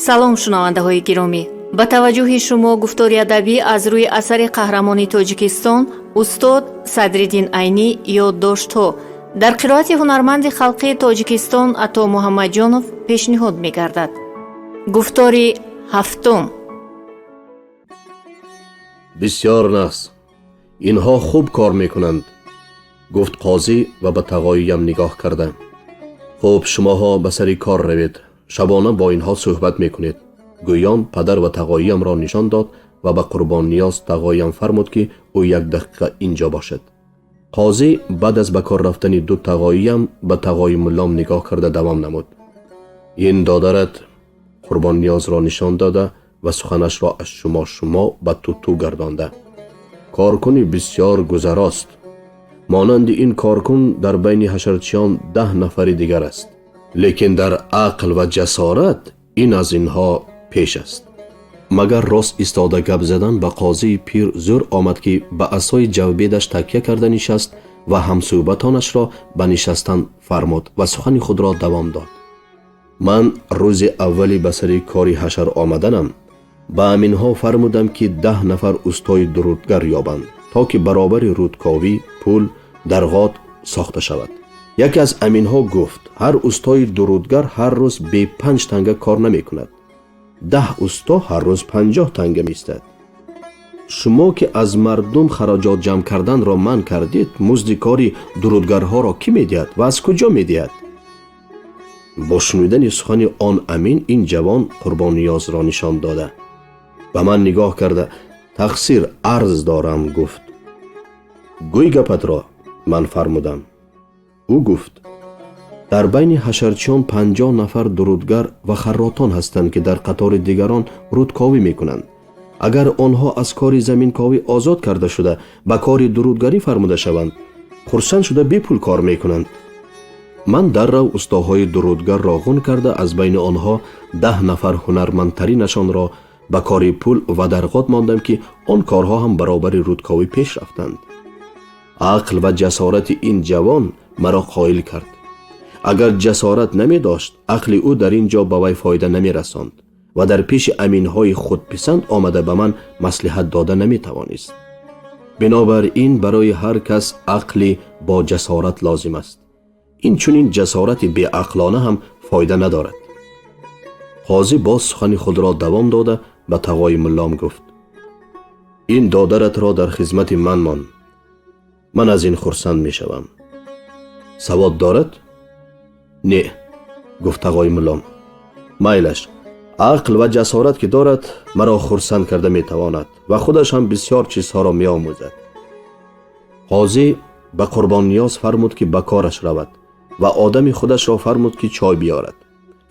Салом, шунавандаҳои гиромӣ! Ба таваҷҷӯҳи шумо гуфтори адабӣ аз рӯи асари қаҳрамони Тоҷикистон, устод Садриддин Айнӣ, «Ёддоштҳо» дар қироати ҳунарманди халқии Тоҷикистон Ато Муҳаммадҷонов пешниҳод мегардад. Гуфтори ҳафтум. Бисёр нағз, инҳо хуб кор мекунанд, гуфт қозӣ ва ба тағоиям нигоҳ карда. Хуб, шумоҳо ба сари кор равед, шабона бо инҳо суҳбат мекунед. Гӯён падар ва тағоиямро нишон дод ва ба Қурбонниёз тағоиям фармуд, ки ӯ як дақиқа ин ҷо бошад. Қозӣ баъд аз ба кор рафтани ду тағоиям ба тағои муллом нигоҳ карда давом намуд: ин додарат, Қурбонниёзро нишон дода ва суханашро аз шумо шумо ба туту гардонда, коркуни бисёр гузарост. Монанди ин коркун дар байни ҳашарчиён 10 нафари дигар аст, лекин дар ақл ва ҷасорат ин аз инҳо пеш аст. Магар рост истода гап задан ба қозии пир зӯр омад, ки ба асои ҷавбедаш такя карда нишаст ва ҳамсӯҳбатонашро ба нишастан фармуд ва сухани худро давом дод. Ман рӯзи аввали ба сари кори ҳашар омаданам ба аминҳо фармудам, ки 10 нафар устои дурудгар ёбанд, то ки баробари рудковӣ, пул, дарғот сохта шавад. Яке аз аминҳо гуфт: ҳар устои дурудгар ҳар рӯз бе 5 танга кор намекунад. 10 усто ҳар рӯз 50 танга меистад. Шумо ки аз мардум хароҷот ҷамъ карданро манъ кардед, музди кори дурудгарҳоро кӣ медиҳад ва аз куҷо медиҳад? Бо шунидани сухани он амин ин ҷавон Қурбонниёзро нишон дода ба ман нигоҳ карда: тақсир, арз дорам, гуфт. Гӯй гапатро, ман фармудам. Ӯ гуфт: дар байни ҳашарчиён 50 нафар дурудгар ва харротон ҳастанд, ки дар қатори дигарон рудковӣ мекунанд. Агар онҳо аз кори заминковӣ озод карда шуда, ба кори дурудгарӣ фармуда шаванд, хурсанд шуда бепул кор мекунанд. Ман даррав устоҳои дурудгарро ғун карда, аз байни онҳо 10 нафар ҳунармандтаринашонро ба кори пул ва дарғот мондам, ки он корҳо ҳам баробари рудковӣ пеш рафтанд. Ақл ва ҷасорати ин ҷавон маро қоил кард. Агар ҷасорат намедошт, ақли ӯ дар ин ҷо ба вай фоида намерасонд ва дар пеши аминҳои худписанд омада ба ман маслиҳат дода наметавонист. Бинобар ин барои ҳар кас ақли бо ҷасорат лозим аст. Инчунин ҷасорати беақлона ҳам фоида надорад. Қозӣ боз сухани худро давом дода ба тағои муллом гуфт: ин додаратро дар хизмати ман мон, ман аз ин хурсанд мешавам. Савод дорад? Не, гуфт тағои муллом. Майлаш, ақл ва ҷасорат ки дорад, маро хурсанд карда метавонад ва худаш ҳам бисёр чизҳоро меомӯзад. Қозӣ ба Қурбонниёз фармуд, ки ба кораш равад ва одами худашро фармуд, ки чой биёрад.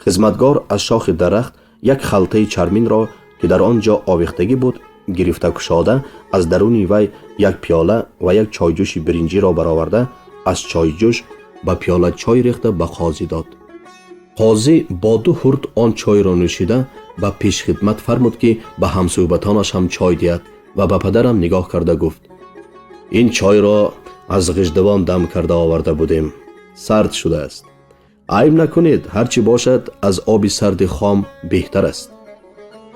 Хизматгор аз шохи дарахт як халтаи чарминро, ки дар он ҷо овехтагӣ буд, гирифта кушода, аз даруни вай як пиёла ва як чойҷӯши биринҷиро бароварда, аз чойҷӯш ба пиёла чой рехта ба қозӣ дод. Қозӣ бо ду ҳурт он чойро нӯшида ба пешхидмат фармуд, ки ба ҳамсӯҳбатонаш ҳам чой диҳад ва ба падарам нигоҳ карда гуфт: ин чойро аз ғиждавон дам карда оварда будем, сард шудааст. Айб накунед, ҳар чӣ бошад, аз оби сарди хом беҳтар аст.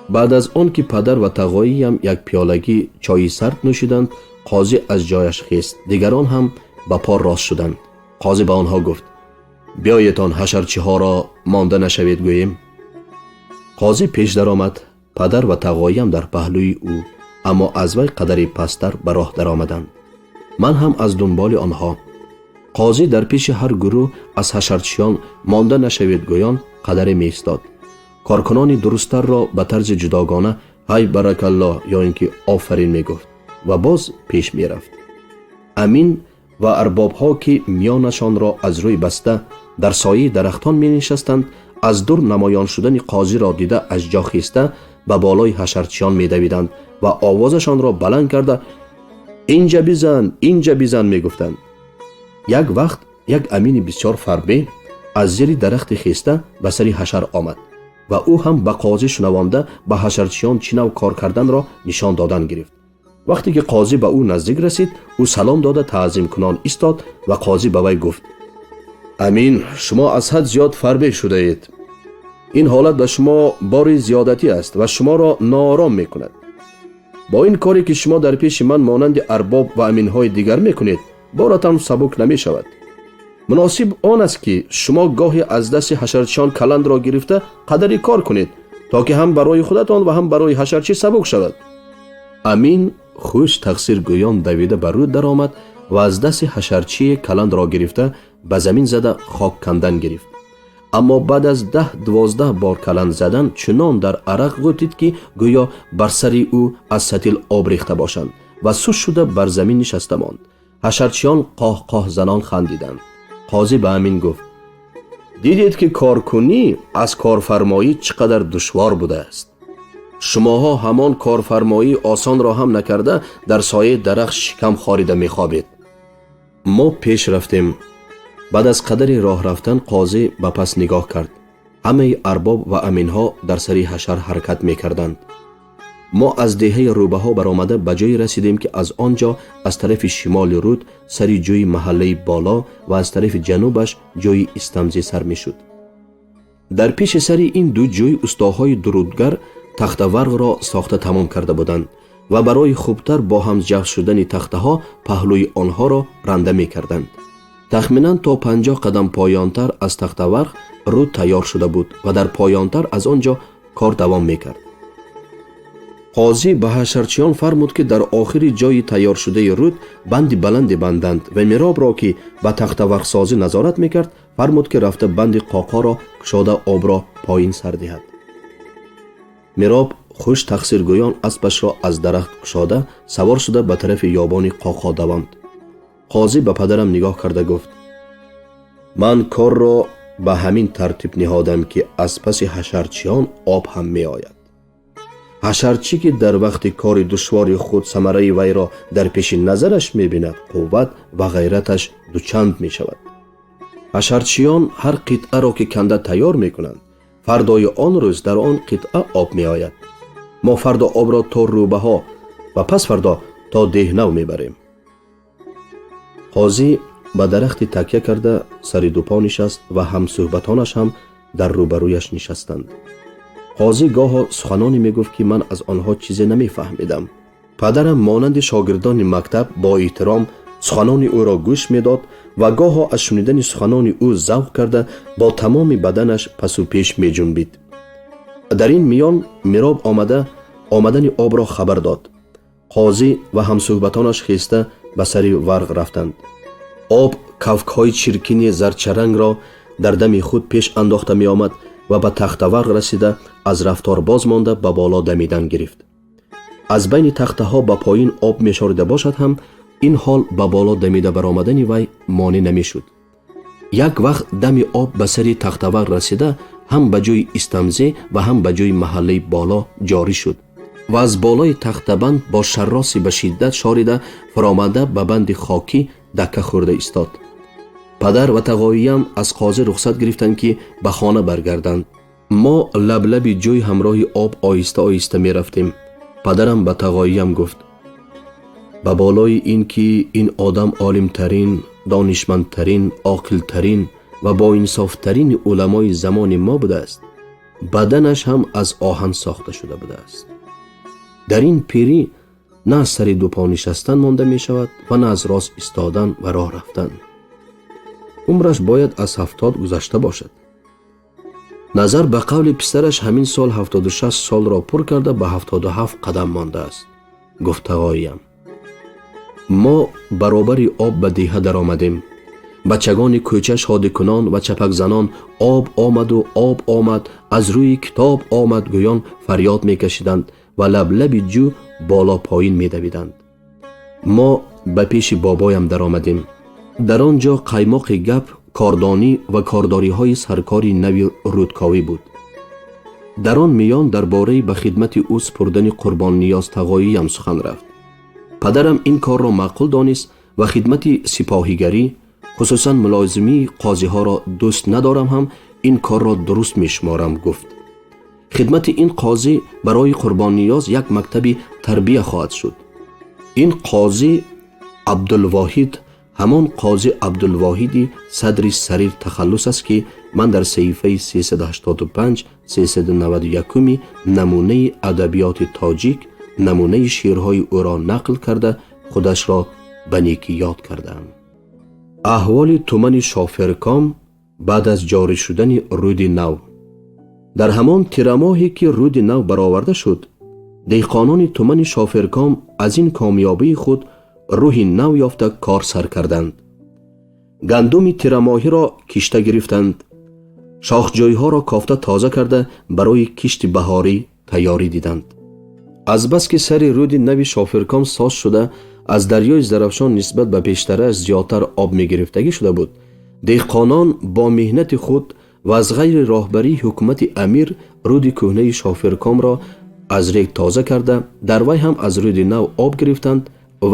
Баъд аз он ки падар ва тағоиям як пиёлагӣ чойи сард нӯшиданд, қозӣ аз ҷояш хест, дигарон ҳам ба по рост шуданд. Қозӣ ба онҳо гуфт: биёетон, ҳашарчиҳоро монда нашавед гӯем. Қозӣ пеш даромад, падар ва тағоиям дар паҳлӯи ӯ, аммо аз вай қадаре пасттар ба роҳ даромаданд. Ман ҳам аз дунболи онҳо. Қозӣ дар пеши ҳар гурӯҳ аз ҳашарчиён монда нашавед гӯён қадаре меистод. Коркунони дурусттарро ба тарзи ҷудогона ҳай баракаллоҳ ё ин ки офарин мегуфт ва боз пеш мерафт. Амин ва арбобҳо, ки миёнашонро аз рӯй баста дар сояи дарахтон менишастанд, аз дур намоён шудани қозиро дида аз ҷо хеста ба болои ҳашарчиён медавиданд ва овозашонро баланд карда: инҷа бизан, инҷа бизан, мегуфтанд. Як вақт як амини бисёр фарбе аз зери дарахти хеста ба сари ҳашар омад ва ӯ ҳам ба қозӣ шунавонда ба ҳашарчиён чӣ нав кор карданро нишон додан гирифт. Вақте ки қозӣ ба ӯ наздик расид, ӯ салом дода таъзимкунон истод ва қозӣ ба вай гуфт: Амин, шумо аз ҳад зиёд фарбеҳ шудаед. Ин ҳолат ба шумо бори зиёдатӣ аст ва шуморо ноором мекунад. Бо ин коре ки шумо дар пеши ман монанди арбоб ва аминҳои дигар мекунед, боратон сабук намешавад. Муносиб он аст, ки шумо гоҳе аз дасти ҳашарчиён каландро гирифта қадаре кор кунед, то ки ҳам барои худатон ва ҳам барои ҳашарчӣ сабук шавад. Амин хуш тақсир гӯён давида ба рӯд даромад ва аз дасти ҳашарчие каландро гирифта ба замин зада хок кандан гирифт. Аммо баъд аз 10-12 бор каланд задан чунон дар арақ ғӯтид, ки гӯё бар сари ӯ аз сатил об рехта бошанд, ва суст шуда бар замин нишаста монд. Ҳашарчиён қоҳ-қоҳ занон хандиданд. Қозӣ ба Амин гуфт: «Дидед, ки коркунӣ аз корфармоӣ чӣ қадар душвор будааст. Шумоҳо ҳамон корфармоии осонро ҳам накарда, дар сояи дарахт шикам хорида мехобед». Мо пеш рафтем. Баъд аз қадаре роҳ рафтан қозӣ ба пас нигоҳ кард. Ҳамаи арбоб ва аминҳо дар сари ҳашар ҳаракат мекарданд. Мо аз деҳаи рӯбаҳо баромада ба ҷое расидем, ки аз он ҷо аз тарафи шимоли рӯд сари ҷӯи маҳаллаи боло ва аз тарафи ҷанубаш ҷӯи истамзӣ сар мешуд. Дар пеши сари ин ду ҷӯй устоҳои дурудгар тахтаварғро сохта тамом карда буданд ва барои хубтар бо ҳам ҷафт шудани тахтаҳо паҳлӯи онҳоро ранда мекарданд. Тахминан то 50 қадам поёнтар аз тахтаварғ рӯд тайёр шуда буд ва дар поёнтар аз он ҷо кор давом мекард. Қозӣ ба ҳашарчиён фармуд, ки дар охири ҷои тайёршудаи рӯд банди баланде банданд ва Миробро, ки ба тахтаварғсозӣ назорат мекард, фармуд, ки рафта банди қоқоро кушода обро поин сар диҳад. Мироб хуш тақсиргӯён аспашро аз дарахт кушода, савор шуда, ба тарафи ёбони қоқо давонд. Қозӣ ба падарам нигоҳ карда гуфт: «Ман корро ба ҳамин тартиб ниҳодам, ки аз паси ҳашарчиён об ҳам меояд. Ҳашарчӣ, ки дар вақти кори душвори худ самараи вайро дар пеши назараш мебинад, қувват ва ғайраташ дучанд мешавад. Ҳашарчиён ҳар қитъаро ки канда тайёр мекунанд, фардои он рӯз дар он қитъа об меояд. Мо фардо обро то рӯбаҳо ва пас фардо то деҳнав мебарем». Қозӣ ба дарахти такя карда сари дупо нишаст ва ҳамсӯҳбатонаш ҳам дар рӯбарӯяш нишастанд. Қозӣ гоҳо суханоне мегуфт, ки ман аз онҳо чизе намефаҳмидам. Падарам монанди шогирдони мактаб бо эҳтиром суханони ӯро гӯш медод ва гоҳо аз шунидани суханони ӯ завқ карда, бо тамоми баданаш пасу пеш меҷунбид. Дар ин миён Мироб омада, омадани обро хабар дод. Қозӣ ва ҳамсӯҳбатонаш хеста ба сари варғ рафтанд. Об кавкҳои чиркини зарчарангро дар дами худ пеш андохта меомад ва ба тахтаварғ расида, аз рафтор боз монда, ба боло дамидан гирифт. Аз байни тахтаҳо ба поин об мешорида бошад ҳам, ин ҳол ба боло дамида баромадани вай монеъ намешуд. Як вақт дами об ба сари тахтаварғ расида, ҳам ба ҷои истамзе ва ҳам ба ҷои маҳаллаи боло ҷорӣ шуд ва аз болои тахтабанд бо шарроси ба шиддат шорида фаромада, ба банди хокӣ дакка хӯрда истод. Падар ва тағоиям аз қозӣ рухсат гирифтанд, ки ба хона баргарданд. Мо лаблаби ҷӯй ҳамроҳи об оҳиста оҳиста мерафтем. Падарам ба тағоиям гуфт: «Ба болои ин ки ин одам олимтарин, донишмандтарин, оқилтарин ва боинсофтарини уламои замони мо будааст, баданаш ҳам аз оҳан сохта шуда будааст. Дар ин пирӣ на аз сари дупо нишастан монда мешавад ва на аз рост истодан ва роҳ рафтан. Умраш бояд аз 70 гузашта бошад. Назар ба қавли писараш, ҳамин сол 76 солро пур карда, ба 77 қадам мондааст», гуфт тағоиям. Мо баробари об ба деҳа даромадем. Бачагони кӯча шодикунон ва чапакзанон «Об омаду, об омад, аз рӯи китоб омад» гӯён фарёд мекашиданд ва лаблаби ҷӯ боло поин медавиданд. Мо ба пеши бобоям даромадем. Дар он ҷо қаймоқи гап кордонӣ ва кордориҳои саркори нави рӯдковӣ буд. Дар он миён дар бораи ба хидмати ӯ супурдани Қурбонниёз тағоиям сухан рафт. Падарам ин корро маъқул донист ва хидмати сипоҳигарӣ, хусусан мулозимии қозиҳоро дӯст надорам ҳам, ин корро дуруст мешуморам, гуфт. Хидмати ин қозӣ барои Қурбонниёз як мактаби тарбия хоҳад шуд. Ин қозӣ Абдулвоҳид Ҳамон қози Абдулвоҳиди Садри Сарир тахаллус аст, ки ман дар саҳифаи 385 391 намунаи адабиёти тоҷик намунаи шеърҳои ӯро нақл карда, худашро ба некӣ ёд кардаам. Аҳволи тумани Шофирком баъд аз ҷорӣ шудани рӯди нав. Дар ҳамон тирамоҳе, ки рӯди нав бароварда шуд, деҳқонони тумани Шофирком аз ин комёбии худ рӯҳи нав ёфта кор сар карданд. Гандуми тирамоҳиро кишта гирифтанд, шохҷойҳоро кофта тоза карда, барои кишти баҳорӣ тайёрӣ диданд. Азбаски сари рӯди нави Шофирком соз шуда, аз дарёи Зарафшон нисбат ба пештарааш зиёдтар об мегирифтагӣ шуда буд, деҳқонон бо меҳнати худ ва аз ғайри роҳбарии ҳукумати амир рӯди кӯҳнаи Шофиркомро аз рег тоза карда, дар вай ҳам аз рӯди нав об гирифтанд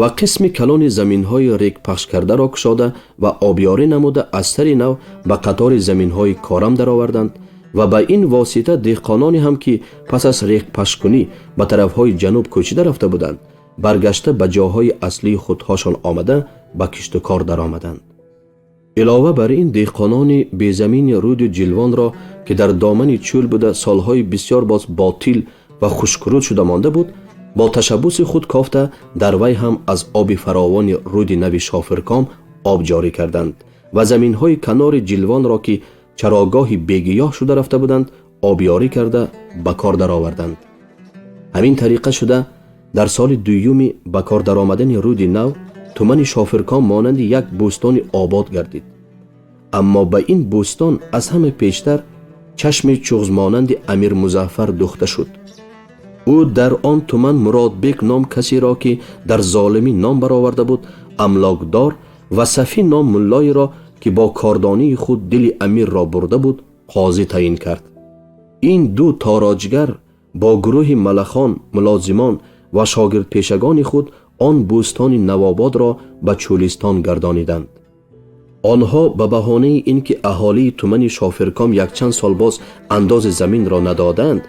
ва қисми калони заминҳои регпахшкардаро кушода ва обёрӣ намуда, аз сари нав ба қатори заминҳои корам дароварданд. Ва ба ин восита деҳқононе ҳам, ки пас аз регпахшкунӣ ба тарафҳои ҷануб кӯчида рафта буданд, баргашта ба ҷоҳои аслии худҳошон омада, ба киштукор даромаданд. Илова бар ин, деҳқонони безамини рӯди Ҷилвонро, ки дар домани чӯл буда, солҳои бисёр боз ботил ва хушкруд шуда монда буд, бо ташаббуси худ кофта, дар вай ҳам аз оби фаровони рӯди нави Шофирком об ҷорӣ карданд ва заминҳои канори Ҷилвонро, ки чарогоҳи бегиёҳ шуда рафта буданд, обёрӣ карда, ба кор дароварданд. Ҳамин тариқа шуда, дар соли дуюми ба кор даромадани рӯди нав тумани Шофирком монанди як бӯстони обод гардид. Аммо ба ин бӯстон аз ҳама пештар чашми чуғзмонанди Амир Музаффар духта шуд. Ӯ дар он туман Муродбек ном касеро, ки дар золимӣ ном бароварда буд, амлокдор ва Сафӣ ном муллоеро, ки бо кордонии худ дили амирро бурда буд, қозӣ таъин кард. Ин ду тороҷгар бо гурӯҳи малахон, мулозимон ва шогирдпешагони худ он бӯстони навободро ба чӯлистон гардониданд. Онҳо ба баҳонаи ин ки аҳолии тумани Шофирком якчанд сол боз андози заминро надоданд,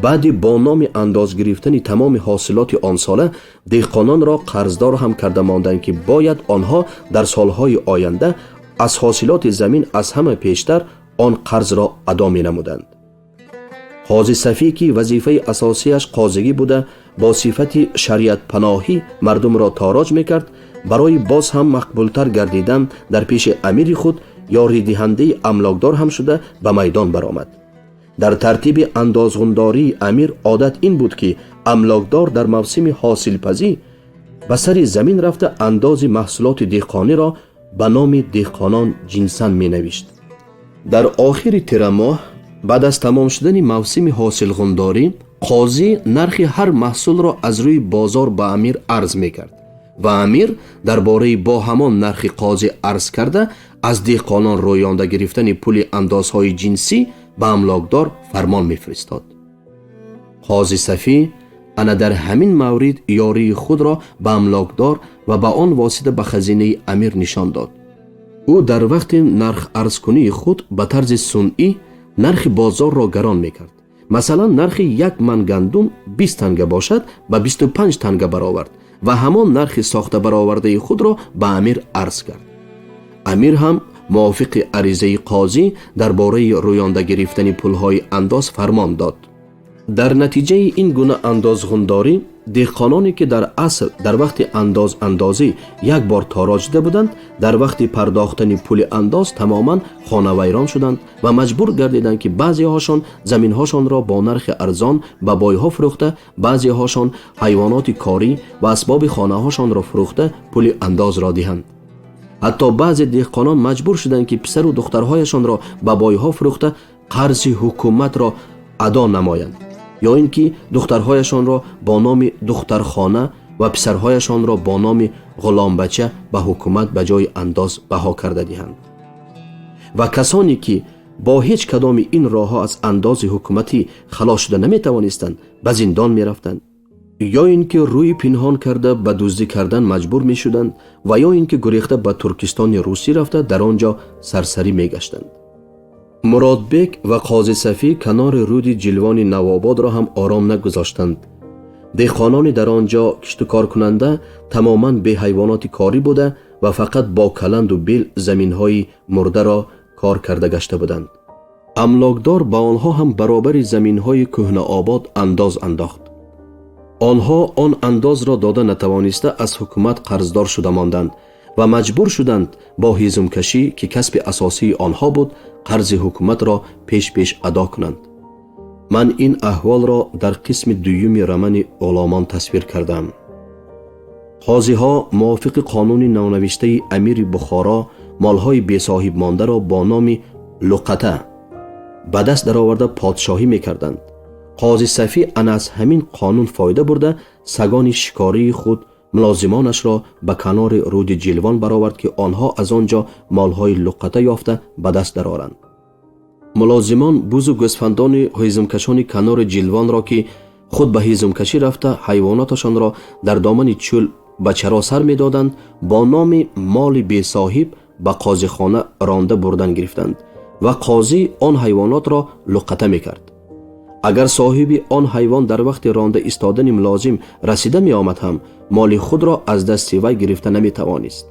баъди бо номи андоз гирифтани тамоми ҳосилоти он сола деҳқононро қарздор ҳам карда монданд, ки бояд онҳо дар солҳои оянда аз ҳосилоти замин аз ҳама пештар он қарзро адо менамуданд. Қози Сафӣ, ки вазифаи асосиаш қозигӣ буда, бо сифати шариатпаноҳӣ мардумро тороҷ мекард, барои боз ҳам мақбултар гардидан дар пеши амири худ ёридиҳандаи амлокдор ҳам шуда, ба майдон баромад. Дар тартиби андозғундории амир одат ин буд, ки амлокдор дар мавсими ҳосилпазӣ ба сари замин рафта, андози маҳсулоти деҳқониро ба номи деҳқонон ҷинсан менавишт. Дар охири тирамоҳ, баъд аз тамом шудани мавсими ҳосилғундорӣ, қозӣ нархи ҳар маҳсулро аз рӯи бозор ба амир арз мекард ва амир дар бораи бо ҳамон нархи қозӣ арз карда, аз деҳқонон рӯёнда гирифтани пули андозҳои ҷинсӣ ба амлокдор фармон мефиристод. Қози Сафӣ ана дар ҳамин маврид ёрии худро ба амлокдор ва ба он восита ба хазинаи амир нишон дод. Ӯ дар вақти нарх-арзкунии худ ба тарзи сунъӣ нархи бозорро гарон мекард. Масалан, нархи як ман гандум 20 танга бошад, ба 25 танга баровард ва ҳамон нархи сохта баровардаи худро ба амир арз кард. Амир ҳам мувофиқи аризаи қозӣ дар бораи рӯёнда гирифтани пулҳои андоз фармон дод. Дар натиҷаи ин гуна андозғундорӣ деҳқононе, ки дар асл дар вақти андозандозӣ як бор тороҷ дида буданд, дар вақти пардохтани пули андоз тамоман хонавайрон шуданд ва маҷбур гардиданд, ки баъзеҳошон заминҳошонро бо нархи арзон ба бойҳо фурӯхта, баъзеҳошон ҳайвоноти корӣ ва асбоби хонаҳошонро фурӯхта, пули андозро диҳанд. Ҳатто баъзе деҳқонон маҷбур шуданд, ки писару духтарҳояшонро ба бойҳо фурӯхта, қарзи ҳукуматро адо намоянд, ё ин ки духтарҳояшонро бо номи духтархона ва писарҳояшонро бо номи ғуломбача ба ҳукумат ба ҷои андоз баҳо карда диҳанд. Ва касоне, ки бо ҳеҷ кадоми ин роҳҳо аз андози ҳукуматӣ халос шуда наметавонистанд, ба зиндон мерафтанд, ё ин ки рӯи пинҳон карда, ба дуздӣ кардан маҷбур мешуданд, ва ё ин ки гурехта ба Туркистони русӣ рафта, дар он ҷо сарсарӣ мегаштанд. Муродбек ва қози Сафӣ канори рӯди Ҷилвони Навободро ҳам ором нагузоштанд. Деҳқонони дар он ҷо киштукоркунанда тамоман беҳайвоноти корӣ буда, Ва фақат бо каланду бел заминҳои мурдаро кор карда гашта буданд. Амлокдор ба онҳо ҳам баробари заминҳои кӯҳнаобод андоз андохт. Онҳо он андозро дода натавониста, аз ҳукумат қарздор шуда монданд ва маҷбур шуданд бо ҳезумкашӣ, ки касби асосии онҳо буд, қарзи ҳукуматро пеш-пеш адо кунанд. Ман ин аҳволро дар қисми дуюми романи «Ғуломон» тасвир кардам. Қозиҳо мувофиқи қонуни навнавиштаи амири Бухоро молҳои бесоҳиб мондаро бо номи луқата ба даст дароварда подшоҳӣ мекарданд. Қози Сафӣ ана аз ҳамин қонун фоида бурда, сагони шикории худ, мулозимонашро ба канори руди Ҷилвон баровард, ки онҳо аз он ҷо молҳои луқата ёфта ба даст дароранд. Мулозимон бузу гӯсфандони ҳезумкашони канори Ҷилвонро, ки худ ба ҳезумкашӣ рафта, ҳайвоноташонро дар домани чӯл ба чаро сар медоданд, бо номи моли бесоҳиб ба қозихона ронда бурдан гирифтанд ва қозӣ он ҳайвонотро луқата мекард. Агар соҳиби он ҳайвон дар вақти ронда истодани мулозим расида меомад ҳам, моли худро аз дасти вай гирифта наметавонист.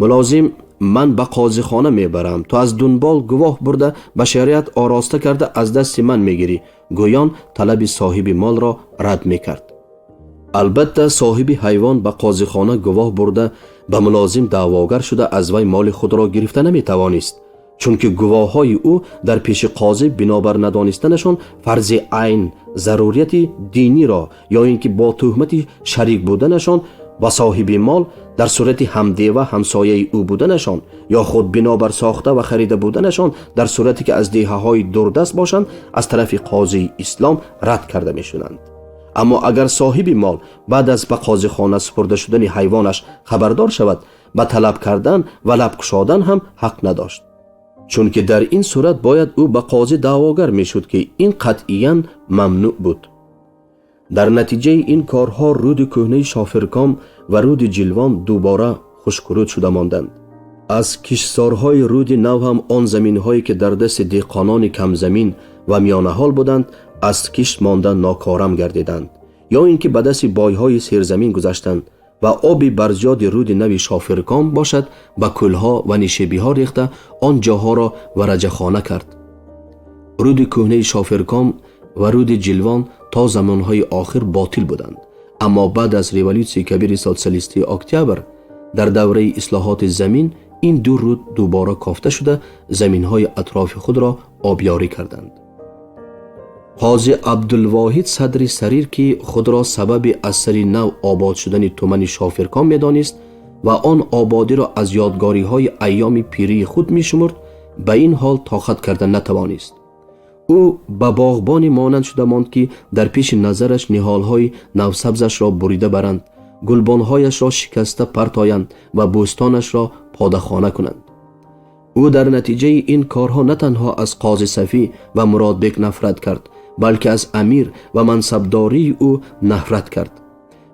Мулозим: «Ман ба қозихона мебарам, ту аз дунбол гувоҳ бурда, ба шариат ороста карда аз дасти ман мегирӣ», гӯён талаби соҳиби молро рад мекард. Албатта, соҳиби ҳайвон ба қозихона гувоҳ бурда, ба мулозим даъвогар шуда, аз вай моли худро гирифта наметавонист, чунки гувоҳҳои ӯ дар пеши қозӣ бинобар надонистанашон фарзи айн, зарурияти диниро ё ин ки бо тӯҳмати шарик буданашон ба соҳиби мол дар сурати ҳамдева ҳамсояи ӯ буданашон ё худ бинобар сохта ва харида буданашон дар сурате ки аз деҳаҳои дурдаст бошанд, аз тарафи қозии ислом рад карда мешуданд. Аммо агар соҳиби мол баъд аз ба қозихона супурда шудани ҳайвонаш хабардор шавад, ба талаб кардан ва лаб кушодан ҳам ҳақ надошт, чунки дар ин сурат бояд ӯ ба қозӣ даъвогар мешуд, ки ин қатъиян мамнӯъ буд. Дар натиҷаи ин корҳо руди кӯҳнаи Шофирком ва руди Ҷилвон дубора хушкруд шуда монданд. Аз киштзорҳои руди нав ҳам он заминҳое, ки дар дасти деҳқонони камзамин ва миёнаҳол буданд, аз кишт монда нокорам гардиданд ё ин ки ба дасти бойҳои серзамин гузаштанд ва оби барзиёди руди нави Шофирком бошад, ба кӯлҳо ва нишебиҳо рехта, он ҷоҳоро вараҷахона кард. Руди кӯҳнаи Шофирком ва руди Ҷилвон то замонҳои охир ботил буданд, аммо баъд аз революсияи кабири социалистии Октябр, дар давраи ислоҳоти замин, ин ду руд дубора кофта шуда, заминҳои атрофи худро обёрӣ карданд. Қози Абдулвоҳид Садри Сарир, ки худро сабаби аз сари нав обод шудани тумани Шофирком медонист ва он ободиро аз ёдгориҳои айёми пирии худ мешумурд, ба ин ҳол тоқат карда натавонист. Ӯ ба боғбоне монанд шуда монд, ки дар пеши назараш ниҳолҳои навсабзашро бурида баранд, гулбонҳояшро шикаста партоянд ва бӯстонашро подахона кунанд. Ӯ дар натиҷаи ин корҳо на танҳо аз Қози Сафӣ ва Муродбек нафрат кард, балки аз амир ва мансабдории ӯ нафрат кард.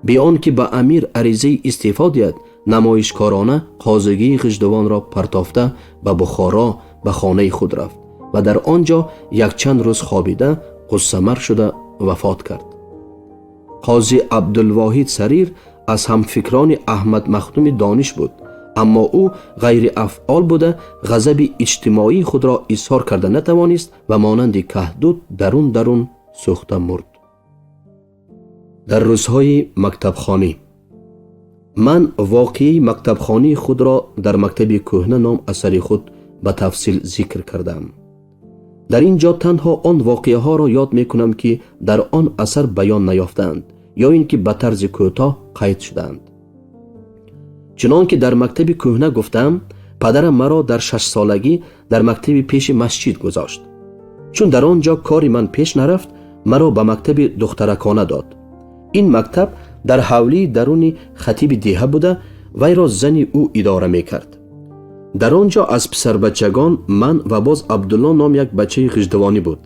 Бе он ки ба амир аризаи истеъфо диҳад, намоишкорона қозигии Ғиждувонро партофта, ба Бухоро, ба хонаи худ рафт ва дар он ҷо якчанд рӯз хобида, ғуссамар шуда вафот кард. Қози Абдулвоҳид Сарир аз ҳамфикрони Аҳмад Махдуми Дониш буд, аммо ӯ ғайриафъол буда, ғазаби иҷтимоии худро изҳор карда натавонист ва монанди каҳдуд дарун дарун сӯхта мурд. Дар рӯзҳои мактабхонӣ. Ман воқеаи мактабхонии худро дар «Мактаби кӯҳна» ном асари худ ба тафсил зикр кардаам. Дар ин ҷо танҳо он воқеаҳоро ёд мекунам, ки дар он асар баён наёфтаанд ё ин ки ба тарзи кӯтоҳ қайд шудаанд. Чунон ки дар «Мактаби кӯҳна» гуфтаам, падарам маро дар 6-солагӣ дар мактаби пеши масҷид гузошт. Чун дар он ҷо кори ман пеш нарафт, маро ба мактаби духтаракона дод. Ин мактаб дар ҳавлии даруни хатиби деҳа буда, вайро зани ӯ идора мекард. Дар он ҷо аз писарбачагон ман ва боз Абдулло ном як бачаи ғиждувонӣ буд.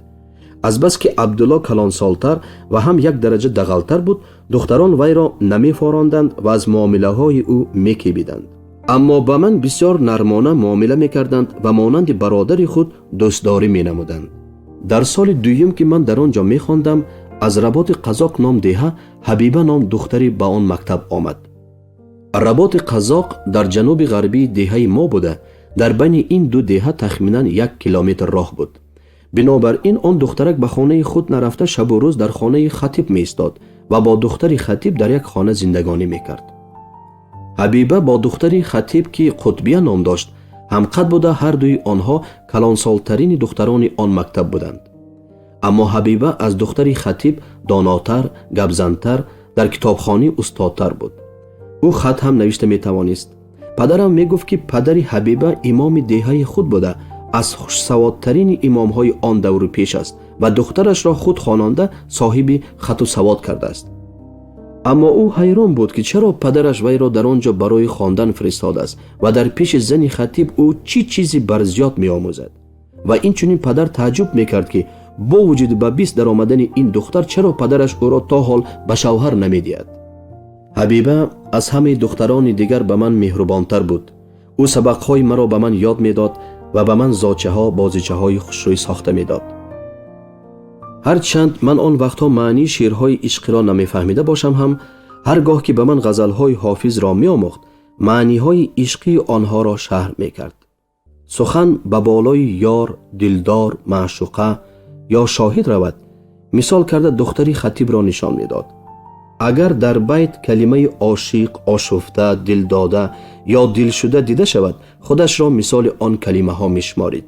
Азбаски Абдулло калонсолтар ва ҳам як дараҷа дағалтар буд, духтарон вайро намефоронданд ва аз муомилаҳои ӯ мекебиданд, аммо ба ман бисёр нармона муомила мекарданд ва монанди бародари худ дӯстдорӣ менамуданд. Дар соли дуюм, ки ман дар он ҷо мехондам, аз Работи Қазоқ ном деҳа Ҳабиба ном духтаре ба он мактаб омад. Работи қазоқ дар ҷануби ғарбии деҳаи мо буда, дар байни ин ду деҳа тахминан 1 километр роҳ буд. Бинобар ин он духтарак ба хонаи худ нарафта, шабу рӯз дар хонаи хатиб меистод ва бо духтари хатиб дар як хона зиндагонӣ мекард. Ҳабиба бо духтари хатиб, ки Қутбия ном дошт, ҳамқад буда, ҳардуи онҳо калонсолтарини духтарони он мактаб буданд. Аммо Ҳабиба аз духтари хатиб донотар, гапзантар, дар китобхонӣ устодтар буд. Ӯ хат ҳам навишта метавонист. Падарам мегуфт, ки падари Ҳабиба имоми деҳаи худ буда, аз хушсаводтарини имомҳои он давру пеш аст ва духтарашро худ хононда, соҳиби хату савод кардааст. Аммо ӯ ҳайрон буд, ки чаро падараш вайро дар он ҷо барои хондан фиристодааст ва дар пеши зани хатиб ӯ чӣ чизи барзиёд меомӯзад. Ва инчунин падар тааҷҷуб мекард, ки бо вуҷуди ба 20 даромадани ин духтар чаро падараш ӯро то ҳол ба шавҳар намедиҳад. Ҳабиба аз ҳамаи духтарони дигар ба ман меҳрубонтар буд. Ӯ сабақҳои маро ба ман ёд медод ва ба ман зочаҳо, бозичаҳои хушрӯй сохта медод. Ҳарчанд ман он вақтҳо маънии шеърҳои ишқиро намефаҳмида бошам ҳам, ҳар гоҳ ки ба ман ғазалҳои Ҳофизро меомӯхт, маъниҳои ишқии онҳоро шарҳ мекард. Сухан ба болои ёр, дилдор, маъшуқа ё шоҳид равад, мисол карда духтари хатибро нишон медод. Агар дар байт калимаи ошиқ, ошуфта, дилдода ё дилшуда дида шавад, худашро мисоли он калимаҳо мешуморид.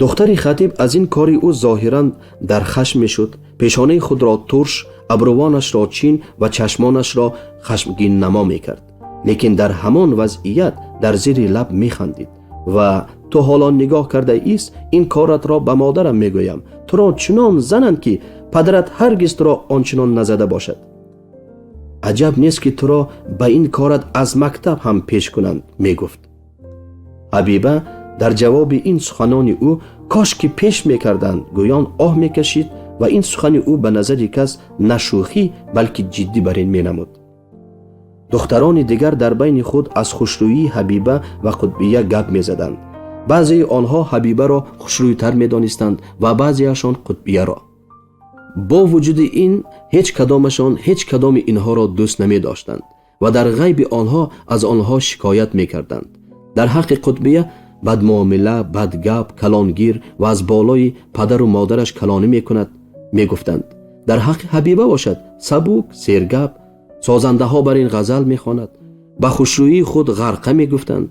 Духтари хатиб аз ин кори ӯ зоҳиран дар хашм мешуд, пешонаи худро турш, абрувонашро чин ва чашмонашро хашмгиннамо мекард, лекин дар ҳамон вазъият дар зери лаб механдид ва «Ту ҳоло нигоҳ карда ист, ин коратро ба модарам мегӯям, туро чунон зананд, ки падарат ҳаргиз туро ончунон назада бошад. Аҷаб нест, ки туро ба ин корат аз мактаб ҳам пеш кунанд», мегуфт. Ҳабиба дар ҷавоби ин суханони ӯ «Кош ки пеш мекарданд» гӯён оҳ мекашид ва ин сухани ӯ ба назари кас на шӯхӣ, балки ҷиддӣ бар ин менамуд. Духтарони дигар дар байни худ аз хушрӯии Ҳабиба ва Қутбия гап мезаданд. Баъзеи онҳо Ҳабибаро хушрӯйтар медонистанд ва баъзеашон Қутбияро. Бо вуҷуди ин ҳеҷ кадомашон ҳеҷ кадоми инҳоро дӯст намедоштанд ва дар ғайби онҳо аз онҳо шикоят мекарданд. Дар ҳаққи Қутбия бадмуомила, бадгап, калонгир ва аз болои падару модараш калонӣ мекунад, мегуфтанд. Дар ҳаққи Ҳабиба бошад, сабук, сергап, созандаҳо бар ин ғазал мехонад, ба хушрӯии худ ғарқа мегуфтанд.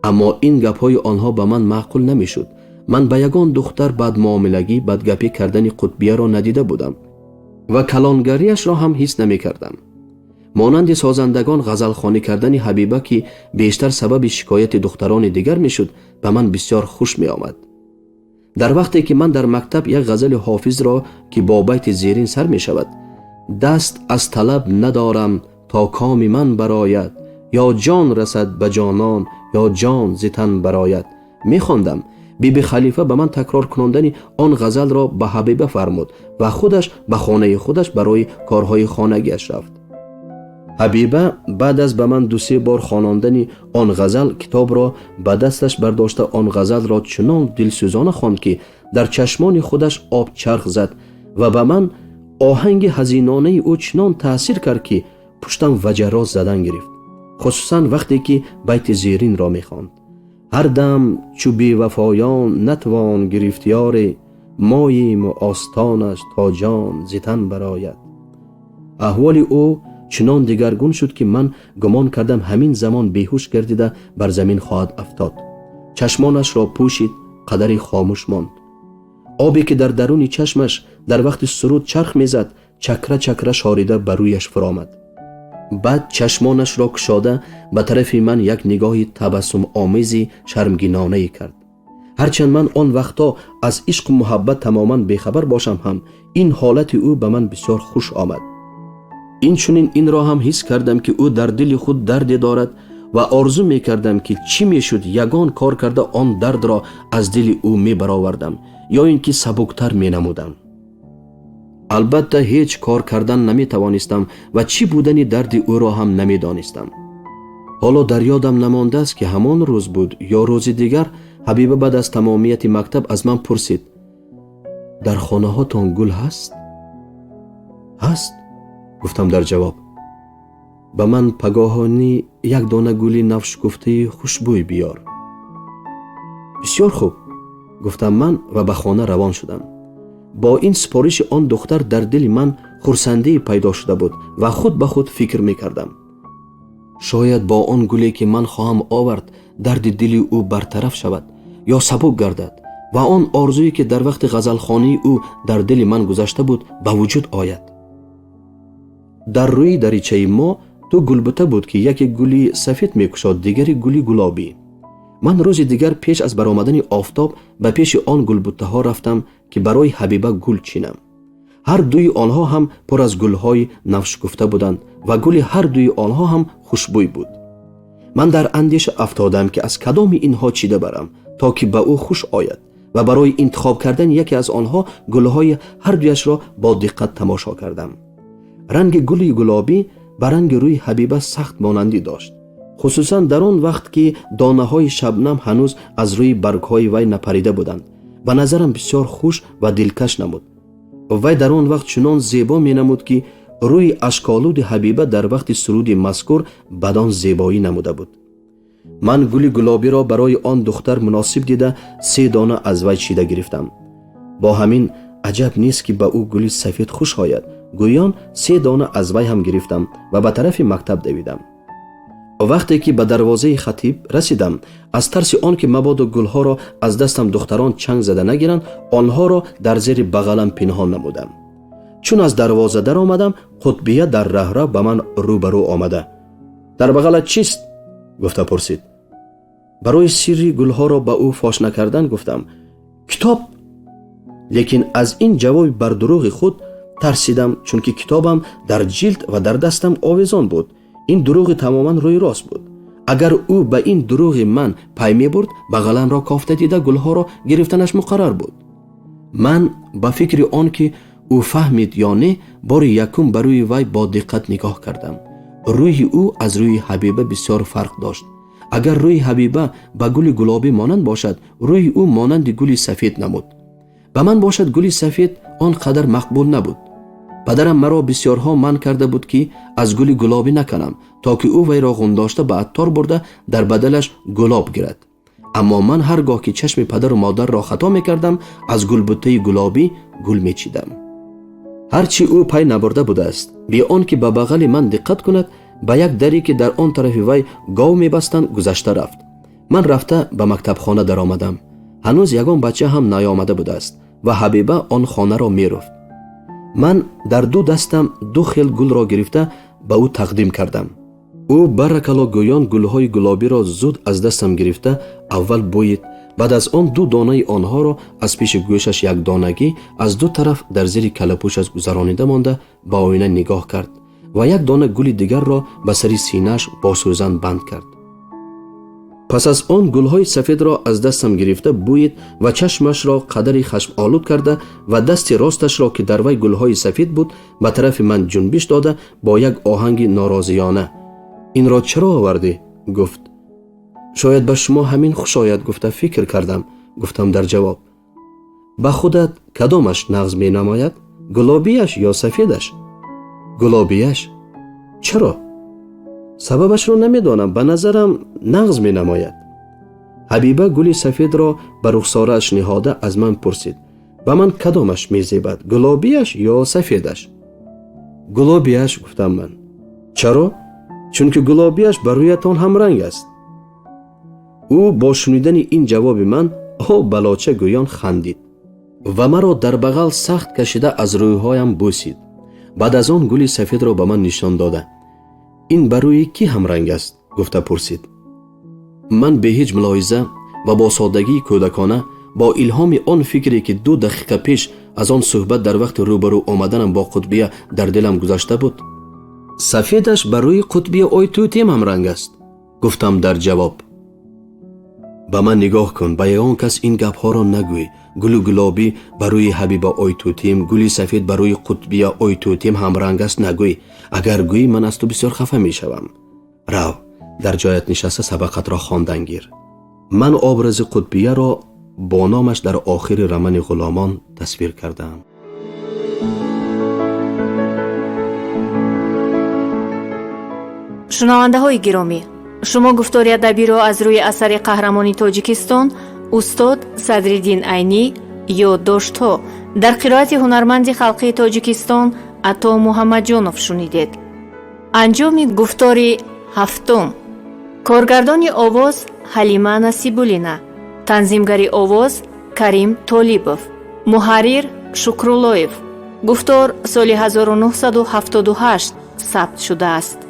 Аммо ин гапҳои онҳо ба ман маъқул намешуд. Ман ба ягон духтар бадмуомилагӣ, бадгапӣ кардани Қутбияро надида будам ва калонгариашро ҳам ҳис намекардам. Монанди созандагон ғазалхонӣ кардани Ҳабиба, ки бештар сабаби шикояти духтарони дигар мешуд, ба ман бисёр хуш меомад. Дар вақте ки ман дар мактаб як ғазали Ҳофизро, ки бо байти зерин сар мешавад: «Даст аз талаб надорам то коми ман барояд, ё ҷон расад ба ҷонон, ё ҷон зи тан барояд», мехондам, Биби Халифа ба ман такрор кунондани он ғазалро ба Ҳабиба фармуд ва худаш ба хонаи худаш барои корҳои хонагиаш рафт. Ҳабиба баъд аз ба ман дусе бор хонондани он ғазал китобро ба дасташ бардошта, он ғазалро чунон дилсӯзона хонд, ки дар чашмони худаш об чарх зад ва ба ман оҳанги ҳазинонаи ӯ чунон таъсир кард, ки пуштам ваҷароз задан гирифт, хусусан вақте ки байти зеринро мехонд: «Ҳар дам чу бевафоён натвон гирифт ёре, моиму остонаш то ҷон зи тан барояд». Аҳволи ӯ чунон дигаргун шуд, ки ман гумон кардам ҳамин замон беҳуш гардида бар замин хоҳад афтод. Чашмонашро пӯшид, қадаре хомӯш монд. Обе ки дар даруни чашмаш дар вақти суруд чарх мезад, чакра чакра шорида ба рӯяш фуромад. Баъд чашмонашро кушода, ба тарафи ман як нигоҳи табассумомези шармгинонае кард. Ҳарчанд ман он вақтҳо аз ишқу муҳаббат тамоман бехабар бошам ҳам, ин ҳолати ӯ ба ман бисёр хуш омад. Инчунин инро ҳам ҳис кардам, ки ӯ дар дили худ дарде дорад ва орзу мекардам, ки чӣ мешуд, ягон кор карда он дардро аз дили ӯ мебаровардам ё ин ки сабуктар менамудам. Албатта, ҳеҷ кор кардан наметавонистам ва чӣ будани дарди ӯро ҳам намедонистам. Ҳоло дар ёдам намондааст, ки ҳамон рӯз буд ё рӯзи дигар, Ҳабиба баъд аз тамомияти мактаб аз ман пурсид: «Дар хонаҳотон гул ҳаст?» «Ҳаст», гуфтам дар ҷавоб. Ба ман пагоҳонӣ як дона гули навшукуфтаи хушбӯй биёр. Бисёр хуб, гуфтам ман ва ба хона равон шудам. Бо ин супориши он духтар дар дили ман хурсандие пайдо шуда буд ва худ ба худ фикр мекардам. Шояд бо он гуле ки ман хоҳам овард, дарди дили ӯ бартараф шавад ё сабук гардад ва он орзуе ки дар вақти ғазалхонии ӯ дар дили ман гузашта буд, ба вуҷуд ояд. Дар рӯи даричаи мо ду гулбута буд, ки яке гули сафед мекушод, дигаре гули гулобӣ. Ман рӯзи дигар пеш аз баромадани офтоб ба пеши он гулбутаҳо рафтам, ки барои Ҳабиба гул чинам. Ҳар дуи онҳо ҳам пур аз гулҳои навшукуфта буданд ва гули ҳар дуи онҳо ҳам хушбӯй буд. Ман дар андеша афтодам, ки аз кадоми инҳо чида барам, то ки ба ӯ хуш ояд, ва барои интихоб кардани яке аз онҳо гулҳои ҳар дуяшро бо диққат тамошо кардам. Ранги гули гулобӣ ба ранги рӯи Ҳабиба сахт монандӣ дошт, хусусан дар он вақт ки донаҳои шабнам ҳанӯз аз рӯи баргҳои вай напарида буданд. Ба назарам бисёр хуш ва дилкаш намуд. Вай дар он вақт чунон зебо менамуд, ки рӯи ашколуди Ҳабиба дар вақти суруди мазкур бадон зебоӣ намуда буд. Ман гули гулобиро барои он духтар муносиб дида, се дона аз вай чида гирифтам. Бо ҳамин аҷаб нест, ки ба ӯ гули сафед хуш ояд, гӯён се дона аз вай ҳам гирифтам ва ба тарафи мактаб давидам. Вақте ки ба дарвозаи хатиб расидам, аз тарси он ки мабодо гулҳоро аз дастам духтарон чанг зада нагиранд, онҳоро дар зери бағалам пинҳон намудам. Чун аз дарвоза даромадам, Қутбия дар раҳрав ба ман рӯбарӯ омада, дар бағалат чист? Гуфта пурсид. Барои сирри гулҳоро ба ӯ фош накардан гуфтам: китоб. Лекин аз ин ҷавоби бардурӯғи худ тарсидам, чунки китобам дар ҷилд ва дар дастам овезон буд. Ин дурӯғи тамоман рӯи рост буд. Агар ӯ ба ин дурӯғи ман пай мебурд, бағаламро кофта дида, гулҳоро гирифтанаш муқаррар буд. Ман ба фикри он ки ӯ фаҳмид ё не, бори якум ба рӯи вай бо диққат нигоҳ кардам. Рӯи ӯ аз рӯи Ҳабиба бисёр фарқ дошт. Агар рӯи Ҳабиба ба гули гулобӣ монанд бошад, рӯи ӯ монанди гули сафед намуд. Ба ман бошад, гули сафед он қадар мақбул набуд. Падарам маро бисёрҳо манъ карда буд, ки аз гули гулобӣ наканам, то ки ӯ вайро ғундошта ба аттор бурда, дар бадалаш гулоб гирад. Аммо ман ҳар гоҳ ки чашми падару модарро хато мекардам, аз гулбуттаи гулобӣ гул мечидам. Ҳарчи ӯ пай набурда будааст, бе он ки ба бағали ман диққат кунад, ба як даре, ки дар он тарафи вай гов мебастанд, гузашта рафт. Ман рафта ба мактабхона даромадам. Ҳанӯз ягон бача ҳам наёмада будааст ва Ҳабиба он хонаро меруфт. Ман дар ду дастам ду хел гулро гирифта, ба ӯ тақдим кардам. Ӯ баракало гӯён гулҳои гулобиро зуд аз дастам гирифта, аввал бӯид, баъд аз он ду донаи онҳоро аз пеши гӯшаш якдонагӣ аз ду тараф дар зери калапӯшаш гузаронида монда, ба оина нигоҳ кард ва як дона гули дигарро ба сари синааш бо сӯзан банд кард. Пас аз он гулҳои сафедро аз дастам гирифта, бӯид ва чашмашро қадари хашмолуд карда ва дасти росташро, ки дар вай гулҳои сафед буд, ба тарафи ман ҷунбиш дода, бо як оҳанги норозиёна: инро чаро овардӣ? Гуфт. Шояд ба шумо ҳамин хуш ояд, гуфта фикр кардам, гуфтам дар ҷавоб. Ба худат кадомаш нағз менамояд, гулобияш ё сафедаш? Гулобияш. Чаро? Сабабашро намедонам, ба назарам нағз менамояд. Ҳабиба гули сафедро ба рухсорааш ниҳода, аз ман пурсид: ба ман кадомаш мезебад, гулобияш ё сафедаш? Гулобияш, гуфтам ман. Чаро? Чунки гулобияш ба рӯятон ҳамранг аст. Ӯ бо шунидани ин ҷавоби ман о балоча гӯён хандид ва маро дар бағал сахт кашида, аз рӯйҳоям бӯсид. Баъд аз он гули сафедро ба ман нишон дода, ин ба рӯи кӣ ҳамранг аст? Гуфта пурсид. Ман бе ҳеҷ мулоҳиза ва бо соддагии кӯдакона, бо илҳоми он фикре, ки 2 дақиқа пеш аз он суҳбат дар вақти рӯбарӯ омаданам бо Қутбия дар дилам гузашта буд, сафедаш ба рӯи Қутбия Ойтутем ҳамранг аст, гуфтам дар ҷавоб. Ба ман нигоҳ кун, ба ягон кас ин гапҳоро нагӯй. Гули гулобӣ ба рӯи Ҳабиба Ойтутим, гули сафед ба рӯи Қутбия Ойтутим ҳамранг аст нагӯй. Агар гӯӣ, ман аз ту бисёр хафа мешавам. Рав, дар ҷоят нишаста сабақатро хондан гир. Ман образи Қутбияро бо номаш дар охири романи Ғуломон тасвир кардаам. Шунавандаҳои гиромӣ, шумо гуфтори адабиро аз рӯи асари қаҳрамони Тоҷикистон устод Садриддин Айнӣ «Ёддоштҳо» дар қироати ҳунарманди халқии Тоҷикистон Ато Муҳаммадҷонов шунидед. Анҷоми гуфтори ҳафтум. Коргардони овоз Ҳалима Насибуллина, танзимгари овоз Карим Толибов, муҳаррир Шукруллоев. Гуфтор соли 1978 сабт шудааст.